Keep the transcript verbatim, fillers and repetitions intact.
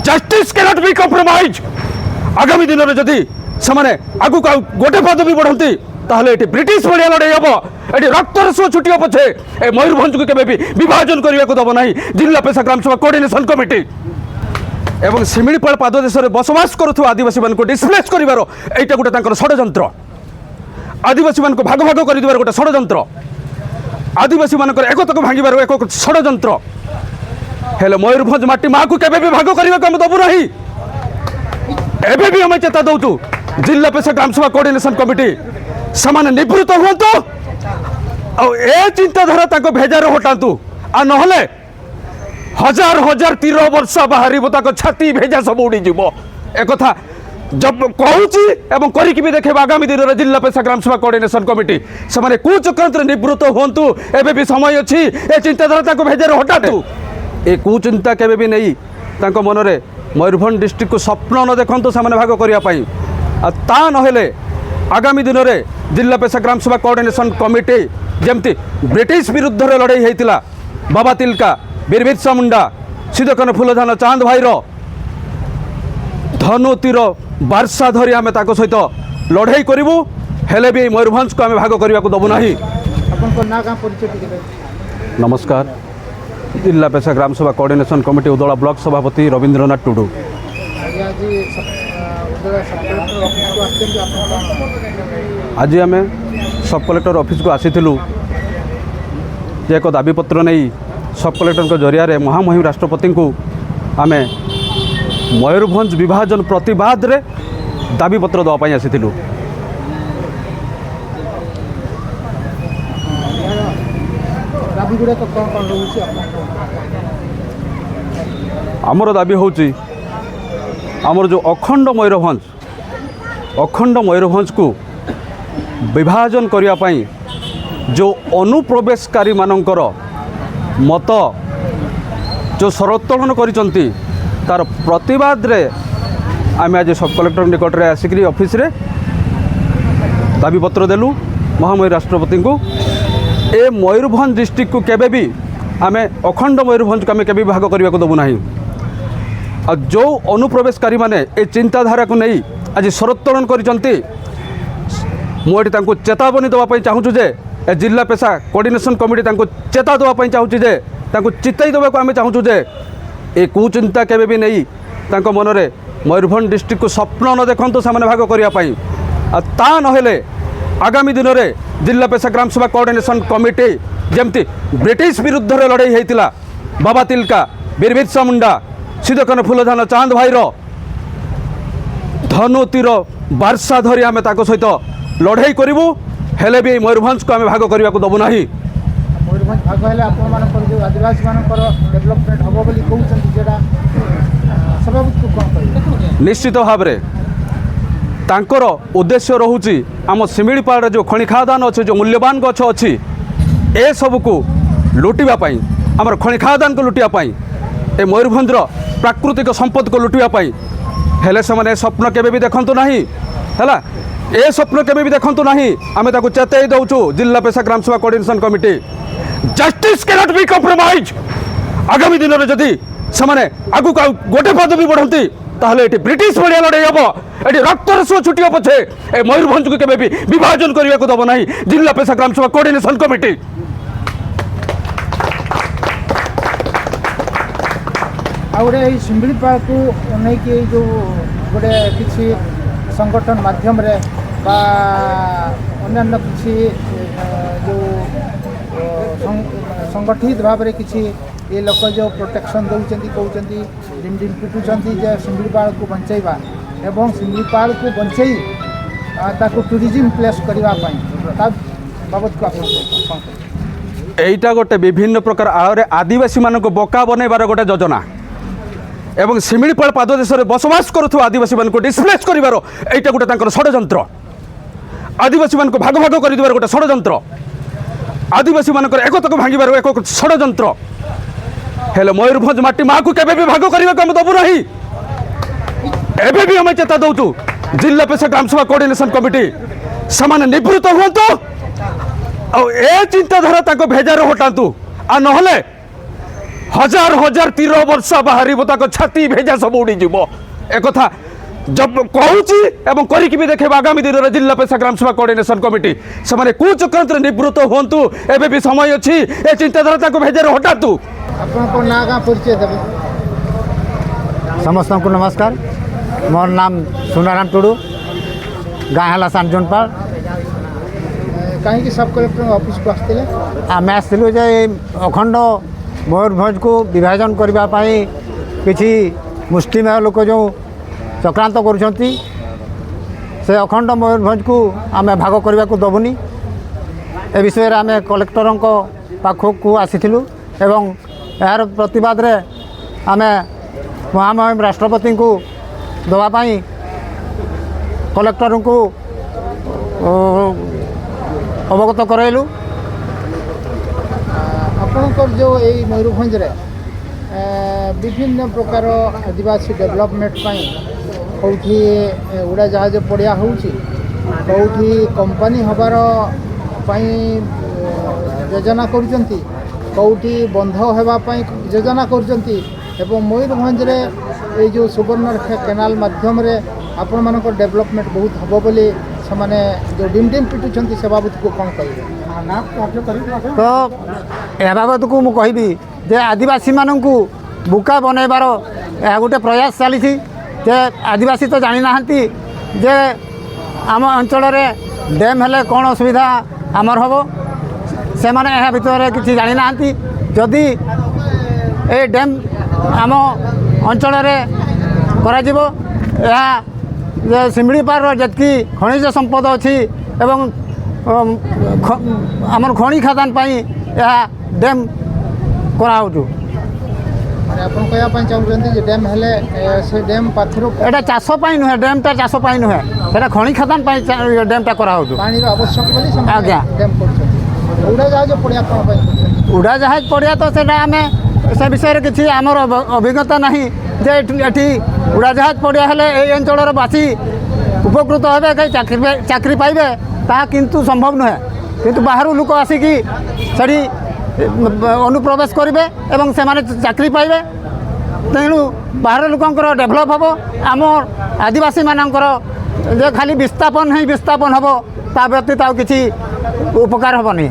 Justice cannot be compromised। ଆଗାମୀ ଦିନରେ ଯଦି ସେମାନେ ଆଗକୁ ଆଉ ଗୋଟେ ପାଦ ବି ବଢ଼ନ୍ତି, ତାହେଲେ ଏଠି ବ୍ରିଟିଶ ଭଳିଆ ଲଢ଼େଇ ହବ। ଏଠି ରକ୍ତର ସୁଅ ଛୁଟିବ ପଛେ, ଏ ମୟୂରଭଞ୍ଜକୁ କେବେ ବି ବିଭାଜନ କରିବାକୁ ଦେବ ନାହିଁ ଜିଲ୍ଲା ପେଶା ଗ୍ରାମ ସଭା କୋଅର୍ଡିନେସନ କମିଟି। ଏବଂ ଶିମିଳିପାଳ ପାଦଦେଶରେ ବସବାସ କରୁଥିବା ଆଦିବାସୀମାନଙ୍କୁ ଡିସପ୍ଲେସ୍ କରିବାର ଏଇଟା ଗୋଟେ ତାଙ୍କର ଷଡ଼ଯନ୍ତ୍ର। ଆଦିବାସୀମାନଙ୍କୁ ଭାଗ ଭାଗ କରିଦେବାର ଗୋଟେ ଷଡ଼ଯନ୍ତ୍ର, ଆଦିବାସୀମାନଙ୍କର ଏକତାକୁ ଭାଙ୍ଗିବାର ଏକ ଷଡ଼ଯନ୍ତ୍ର। ହେଲେ ମୟୂରଭଞ୍ଜ ମାଟି ମାଆକୁ କେବେ ବି ଭାଗ କରିବାକୁ ଆମେ ଦେବୁ ନାହିଁ। ଏବେ ବି ଆମେ ଚେତା ଦେଉଛୁ, ଜିଲ୍ଲା ପେଶା ଗ୍ରାମ ସଭା କୋଅର୍ଡିନେସନ କମିଟି, ସେମାନେ ନିବୃତ୍ତ ହୁଅନ୍ତୁ। ଆଉ ଏ ଚିନ୍ତାଧାରା ତାଙ୍କ ଭେଜାରୁ ହଟାନ୍ତୁ। ଆଉ ନହେଲେ ହଜାର ହଜାର ତୀର ବର୍ଷା ବାହାରିବ, ତାଙ୍କ ଛାତି ଭେଜା ସବୁ ଉଡ଼ିଯିବ। ଏକଥା ଜବ କହୁଛି ଏବଂ କରିକି ବି ଦେଖେଇବ। ଆଗାମୀ ଦିନରେ ଜିଲ୍ଲା ପେଶା ଗ୍ରାମ ସଭା କୋଅର୍ଡିନେସନ କମିଟି, ସେମାନେ କୁଚକ୍ରାନ୍ତରେ ନିବୃତ୍ତ ହୁଅନ୍ତୁ। ଏବେ ବି ସମୟ ଅଛି, ଏ ଚିନ୍ତାଧାରା ତାଙ୍କୁ ଭେଜାରୁ ହଟାନ୍ତୁ। ଏ କୁଚିନ୍ତା କେବେ ବି ନେଇ ତାଙ୍କ ମନରେ ମୟୂରଭଞ୍ଜ ଡିଷ୍ଟ୍ରିକ୍ଟକୁ ସ୍ୱପ୍ନ ନ ଦେଖନ୍ତୁ ସେମାନେ ଭାଗ କରିବା ପାଇଁ। ଆଉ ତା ନହେଲେ ଆଗାମୀ ଦିନରେ ଜିଲ୍ଲା ପେଶା ଗ୍ରାମ ସଭା କୋଅର୍ଡିନେସନ କମିଟି ଯେମିତି ବ୍ରିଟିଶ ବିରୁଦ୍ଧରେ ଲଢ଼େଇ ହେଇଥିଲା, ବାବା ତିଲକା, ବୀର ବିର୍ସା ମୁଣ୍ଡା, ସିଦ୍ଧକନ ଫୁଲଧାନ, ଚାନ୍ଦ ଭାଇର ଧନୁ ତୀର ବାର୍ସା ଧରି ଆମେ ତାଙ୍କ ସହିତ ଲଢ଼େଇ କରିବୁ। ହେଲେ ବି ମୟୂରଭଞ୍ଜକୁ ଆମେ ଭାଗ କରିବାକୁ ଦେବୁ ନାହିଁ। ଆପଣଙ୍କ ନାଁ, ଗାଁ ପରିଚୟ ଟିକେ ଦେବେ। ନମସ୍କାର। ଜିଲ୍ଲା ପେଶା ଗ୍ରାମ ସଭା କୋଅର୍ଡିନେସନ କମିଟି ଉଦଳା ବ୍ଲକ ସଭାପତି ରବୀନ୍ଦ୍ରନାଥ ଟୁଡୁ। ଆଜି ଆଜି ସବ-, ଆ, ଉଦଳା ସବ୍ କଲେକ୍ଟର ଅଫିସକୁ ଆସିଛନ୍ତି ଆପଣ? ଆଜି ଆମେ ସବ୍ କଲେକ୍ଟର ଅଫିସକୁ ଆସିଥିଲୁ ଯେ ଏକ ଦାବିପତ୍ର ନେଇ ସବ୍ କଲେକ୍ଟରଙ୍କ ଜରିଆରେ ମହାମହିମ ରାଷ୍ଟ୍ରପତିଙ୍କୁ ଆମେ ମୟୂରଭଞ୍ଜ ବିଭାଜନ ପ୍ରତିବାଦରେ ଦାବିପତ୍ର ଦେବା ପାଇଁ ଆସିଥିଲୁ। ଦାବି ଗୁଡ଼ାକ କ'ଣ କ'ଣ ରହୁଛି ଆପଣଙ୍କର? ଆମର ଦାବି ହେଉଛି ଆମର ଯେଉଁ ଅଖଣ୍ଡ ମୟୂରଭଞ୍ଜ, ଅଖଣ୍ଡ ମୟୂରଭଞ୍ଜକୁ ବିଭାଜନ କରିବା ପାଇଁ ଯେଉଁ ଅନୁପ୍ରବେଶକାରୀମାନଙ୍କର ମତ ଯେଉଁ ସ୍ୱରୋତ୍ତୋଳନ କରିଛନ୍ତି, ତାର ପ୍ରତିବାଦରେ ଆମେ ଆଜି ସବ୍ କଲେକ୍ଟର ନିକଟରେ ଆସିକରି ଅଫିସରେ ଦାବିପତ୍ର ଦେଲୁ ମହାମହିମ ରାଷ୍ଟ୍ରପତିଙ୍କୁ। ଏ ମୟୂରଭଞ୍ଜ ଡିଷ୍ଟ୍ରିକ୍ଟକୁ କେବେ ବି ଆମେ, ଅଖଣ୍ଡ ମୟୂରଭଞ୍ଜକୁ ଆମେ କେବେ ବି ଭାଗ କରିବାକୁ ଦେବୁ ନାହିଁ। ଆଉ ଯେଉଁ ଅନୁପ୍ରବେଶକାରୀମାନେ ଏ ଚିନ୍ତାଧାରାକୁ ନେଇ ଆଜି ଶରତୋଳନ କରିଛନ୍ତି, ମୁଁ ଏଠି ତାଙ୍କୁ ଚେତାବନୀ ଦେବା ପାଇଁ ଚାହୁଁଛୁ ଯେ ଏ ଜିଲ୍ଲା ପେସା କୋର୍ଡିନେସନ କମିଟି ତାଙ୍କୁ ଚେତା ଦେବା ପାଇଁ ଚାହୁଁଛି ଯେ ତାଙ୍କୁ ଚେତାଇ ଦେବାକୁ ଆମେ ଚାହୁଁଛୁ ଯେ ଏ କୁଚିନ୍ତା କେବେ ବି ନେଇ ତାଙ୍କ ମନରେ ମୟୂରଭଞ୍ଜ ଡିଷ୍ଟ୍ରିକ୍ଟକୁ ସ୍ୱପ୍ନ ନ ଦେଖନ୍ତୁ ସେମାନେ ଭାଗ କରିବା ପାଇଁ। ଆଉ ତା ନହେଲେ ଆଗାମୀ ଦିନରେ ଜିଲ୍ଲା ପେସା ଗ୍ରାମ ସଭା କୋର୍ଡିନେସନ କମିଟି ଯେମିତି ବ୍ରିଟିଶ ବିରୁଦ୍ଧରେ ଲଢ଼େଇ ହେଇଥିଲା, ବାବା ତିଲକା, ବୀର ବିର୍ସା ମୁଣ୍ଡା, ସିଦ୍ଧକାହ୍ନ ଫୁଲଧାନ ଚାନ୍ଦ ଭାଇର ଧନୁ ତୀର ବାର୍ସା ଧରି ଆମେ ତାଙ୍କ ସହିତ ଲଢ଼େଇ କରିବୁ, ହେଲେ ବି ମୟୂରଭଞ୍ଜକୁ ଆମେ ଭାଗ କରିବାକୁ ଦେବୁ ନାହିଁ। ମୟୂରଭଞ୍ଜ ଭାଗ ହେଲେ ଆପଣମାନଙ୍କର ଯେଉଁ ଆଦିବାସୀମାନଙ୍କର ଡେଭଲପମେଣ୍ଟ ହେବ ବୋଲି କହୁଛନ୍ତି, ସେଇଟା, ଆ, ସଭାପତିକୁ କ'ଣ କହିବେ? ନିଶ୍ଚିତ ଭାବରେ ତାଙ୍କର ଉଦ୍ଦେଶ୍ୟ ରହୁଛି ଆମ ଶିମିଳିପାଳରେ ଯେଉଁ ଖଣି ଖାଦାନ ଅଛି, ଯେଉଁ ମୂଲ୍ୟବାନ ଗଛ ଅଛି, ଏସବୁକୁ ଲୁଟିବା ପାଇଁ, ଆମର ଖଣି ଖାଦାନକୁ ଲୁଟିବା ପାଇଁ, ଏ ମୟୂରଭଞ୍ଜର ପ୍ରାକୃତିକ ସମ୍ପଦକୁ ଲୁଟିବା ପାଇଁ। ହେଲେ ସେମାନେ ଏ ସ୍ୱପ୍ନ କେବେ ବି ଦେଖନ୍ତୁ ନାହିଁ, ହେଲା? ଏ ସ୍ୱପ୍ନ କେବେ ବି ଦେଖନ୍ତୁ ନାହିଁ। ଆମେ ତାକୁ ଚେତେଇ ଦେଉଛୁ, ଜିଲ୍ଲା ପେସା ଗ୍ରାମ ସଭା coordination committee. Justice cannot be compromised। ଆଗାମୀ ଦିନରେ ଯଦି ସେମାନେ ଆଗକୁ ଆଉ ଗୋଟେ ପାଦ ବି ବଢ଼ନ୍ତି, ତାହେଲେ ଏଠି ବ୍ରିଟିଶ ଭଳିଆ ଲଢ଼େଇ ହେବ। ଏଠି ରକ୍ତର ସୁଅ ଛୁଟିବ ପଛେ, ଏ ମୟୂରଭଞ୍ଜକୁ କେବେ ବି ବିଭାଜନ କରିବାକୁ ଦେବ ନାହିଁ ଜିଲ୍ଲା ପେସା ଗ୍ରାମ ସଭା କୋର୍ଡିନେସନ କମିଟି। ଆଉ ଗୋଟେ ଏଇ ଶିମିଳିପାଳକୁ ନେଇକି ଏଇ ଯେଉଁ ଗୋଟେ କିଛି ସଂଗଠନ ମାଧ୍ୟମରେ ବା ଅନ୍ୟାନ୍ୟ କିଛି, ଅ, ଯେଉଁ, ଅ, ସଂ-, ସଂଗଠିତ ଭାବରେ କିଛି ଏ ଲୋକ ଯେଉଁ ପ୍ରୋଟେକ୍ସନ୍ ଦେଉଛନ୍ତି, କହୁଛନ୍ତି, ଡିମ୍ ଡିମ୍ ପିଟୁଛନ୍ତି ଯେ ଶିମିଳିପାଳକୁ ବଞ୍ଚାଇବା ଏବଂ ଶିମିଳିପାଳକୁ ବଞ୍ଚେଇ, ଆ, ତାକୁ ଟୁରିଜିମ୍ ପ୍ଲେସ୍ କରିବା ପାଇଁ, ତା ବାବଦକୁ ଆପଣ କ'ଣ କହିବେ? ଏଇଟା ଗୋଟେ ବିଭିନ୍ନ ପ୍ରକାର ଆଳରେ ଆଦିବାସୀମାନଙ୍କୁ ବୋକା ବନେଇବାର ଗୋଟେ ଯୋଜନା ଏବଂ ଶିମିଳିପାଳ ପାଦଦେଶରେ ବସବାସ କରୁଥିବା ଆଦିବାସୀମାନଙ୍କୁ ଡିସପ୍ଲେସ୍ କରିବାର ଏଇଟା ଗୋଟେ ତାଙ୍କର ଷଡ଼ଯନ୍ତ୍ର। ଆଦିବାସୀମାନଙ୍କୁ ଭାଗ ଭାଗ କରିଦେବାର ଗୋଟେ ଷଡ଼ଯନ୍ତ୍ର, ଆଦିବାସୀମାନଙ୍କର ଏକତାକୁ ଭାଙ୍ଗିବାର ଏକ ଷଡ଼ଯନ୍ତ୍ର। ହେଲେ ମୟୂରଭଞ୍ଜ ମାଟି ମାଆକୁ କେବେ ବି ଭାଗ କରିବାକୁ ଆମେ ଦେବୁ ନାହିଁ। ଏବେ ବି ଆମେ ଚେତା ଦେଉଛୁ, ଜିଲ୍ଲା ପେସା ଗ୍ରାମ ସଭା କୋର୍ଡିନେସନ କମିଟି, ସେମାନେ ନିବୃତ୍ତ ହୁଅନ୍ତୁ, ଆଉ ଏ ଚିନ୍ତାଧାରା ତାଙ୍କ ଭେଜାରୁ ହଟାନ୍ତୁ। ଆଉ ନହେଲେ ହଜାର ହଜାର ତୀର ବର୍ଷା ବାହାରିବ, ତାଙ୍କ ଛାତି ଭେଜା ସବୁ ଉଡ଼ିଯିବ। ଏକଥା ଜବ-, କହୁଛି ଏବଂ କରିକି ବି ଦେଖେଇବ। ଆଗାମୀ ଦିନରେ ଜିଲ୍ଲା ପେଶା ଗ୍ରାମ ସେବା କୋଅର୍ଡିନେସନ କମିଟି ସେମାନେ କୁଚକ୍ରାନ୍ତରେ ନିବୃତ୍ତ ହୁଅନ୍ତୁ। ଏବେ ବି ସମୟ ଅଛି। ଏ ଚିନ୍ତାଧାରା ତାଙ୍କୁ ଭେଜାରୁ ହଟାନ୍ତୁ। ଆପଣଙ୍କ ନାଁ, ଗାଁ ପରିଚୟ ଦେବେ। ସମସ୍ତଙ୍କୁ ନମସ୍କାର। ମୋର ନାମ ସୁନାରାମ ଟୁଡୁ, ଗାଁ ହେଲା ସାନଜୋନପାଳ। କାହିଁକି ସବ୍ କଲେକ୍ଟରଙ୍କ ଅଫିସକୁ ଆସିଥିଲେ? ଆମେ ଆସିଥିଲୁ ଯେ ଏଇ ଅଖଣ୍ଡ ମୟୂରଭଞ୍ଜକୁ ବିଭାଜନ କରିବା ପାଇଁ କିଛି ମୁଷ୍ଟିମେୟ ଲୋକ ଯେଉଁ ଚକ୍ରାନ୍ତ କରୁଛନ୍ତି, ସେ ଅଖଣ୍ଡ ମୟୂରଭଞ୍ଜକୁ ଆମେ ଭାଗ କରିବାକୁ ଦେବୁନି। ଏ ବିଷୟରେ ଆମେ କଲେକ୍ଟରଙ୍କ ପାଖକୁ ଆସିଥିଲୁ ଏବଂ ଏହାର ପ୍ରତିବାଦରେ ଆମେ ମହାମହିମ ରାଷ୍ଟ୍ରପତିଙ୍କୁ ଦେବା ପାଇଁ କଲେକ୍ଟରଙ୍କୁ, ଅ, ଅବଗତ କରାଇଲୁ। ଆପଣଙ୍କର ଯେଉଁ ଏଇ ମୟୂରଭଞ୍ଜରେ, ଏ, ବିଭିନ୍ନ ପ୍ରକାର ଆଦିବାସୀ ଡେଭଲପମେଣ୍ଟ ପାଇଁ କେଉଁଠି, ଏ, ଉଡ଼ାଜାହାଜ ପଡ଼ିଆ ହେଉଛି, କେଉଁଠି କମ୍ପାନୀ ହେବାର ପାଇଁ, ଏ, ଯୋଜନା କରୁଛନ୍ତି, କେଉଁଠି ବନ୍ଧ ହେବା ପାଇଁ ଯୋଜନା କରୁଛନ୍ତି ଏବଂ ମୟୂରଭଞ୍ଜରେ ଏଇ ଯେଉଁ ସୁବର୍ଣ୍ଣରେଖା କେନାଲ ମାଧ୍ୟମରେ ଆପଣମାନଙ୍କର ଡେଭଲପମେଣ୍ଟ ବହୁତ ହେବ ବୋଲି ସେମାନେ ଯେଉଁ ଡିମ୍ ଡିମ୍ ପିଟୁଛନ୍ତି, ସେ ବାବଦକୁ କ'ଣ କହିବେ? ତ ଏ ବାବଦକୁ ମୁଁ କହିବି ଯେ ଆଦିବାସୀମାନଙ୍କୁ ବୁକା ବନେଇବାର ଏହା ଗୋଟେ ପ୍ରୟାସ ଚାଲିଛି। ଯେ ଆଦିବାସୀ ତ ଜାଣିନାହାନ୍ତି ଯେ ଆମ ଅଞ୍ଚଳରେ ଡ୍ୟାମ୍ ହେଲେ କ'ଣ ଅସୁବିଧା ଆମର ହେବ, ସେମାନେ ଏହା ଭିତରେ କିଛି ଜାଣିନାହାନ୍ତି। ଯଦି ଏ ଡ୍ୟାମ୍ ଆମ ଅଞ୍ଚଳରେ କରାଯିବ, ଏହା ଯେ ଶିମିଳିପାଳର ଯେତିକି ଖଣିଜ ସମ୍ପଦ ଅଛି ଏବଂ, ଅମ୍, ଖ-, ଆମର ଖଣି ଖାଦାନ ପାଇଁ ଏହା ଡ୍ୟାମ୍ କରାହେଉଛୁ। ମାନେ ଆପଣ କହିବା ପାଇଁ ଚାହୁଁଛନ୍ତି ଯେ ଡ୍ୟାମ୍ ହେଲେ, ଏ, ସେ ଡ୍ୟାମ୍ ପାଖରୁ ଏଇଟା ଚାଷ ପାଇଁ ନୁହେଁ, ଡ୍ୟାମ୍ଟା ଚାଷ ପାଇଁ ନୁହେଁ, ସେଇଟା ଖଣି ଖାଦାନ ପାଇଁ ଚା-, ଇଏ ଡ୍ୟାମ୍ଟା କରାହେଉଛୁ। ପାଣିର ଆବଶ୍ୟକ ବୋଲି ସେମାନେ ଆଜ୍ଞା। ଡ୍ୟାମ୍ କରୁଛନ୍ତି। ଉଡ଼ାଜାହାଜ ପଡ଼ିଆ କ'ଣ ପାଇଁ କରୁଛନ୍ତି? ଉଡ଼ାଜାହାଜ ପଡ଼ିଆ ତ ସେଇଟା ଆମେ ସେ ବିଷୟରେ କିଛି ଆମର ଅଭ-, ଅଭିଜ୍ଞତା ନାହିଁ ଯେ ଏଠି ଏଠି ଉଡ଼ାଜାହାଜ ପଡ଼ିଆ ହେଲେ ଏଇ ଅଞ୍ଚଳର ବାସୀ ଉପକୃତ ହେବେ, କେହି ଚାକିରି ଚାକିରି ପାଇବେ, ତାହା କିନ୍ତୁ ସମ୍ଭବ ନୁହେଁ। କିନ୍ତୁ ବାହାରୁ ଲୋକ ଆସିକି ସେଠି ଅନୁପ୍ରବେଶ କରିବେ ଏବଂ ସେମାନେ ଚାକିରି ପାଇବେ। ତେଣୁ ବାହାର ଲୋକଙ୍କର ଡେଭଲପ୍ ହେବ, ଆମ ଆଦିବାସୀମାନଙ୍କର ଯେ ଖାଲି ବିସ୍ଥାପନ ହିଁ ବିସ୍ଥାପନ ହେବ, ତା ବ୍ୟତୀତ ଆଉ କିଛି ଉପକାର ହେବନି।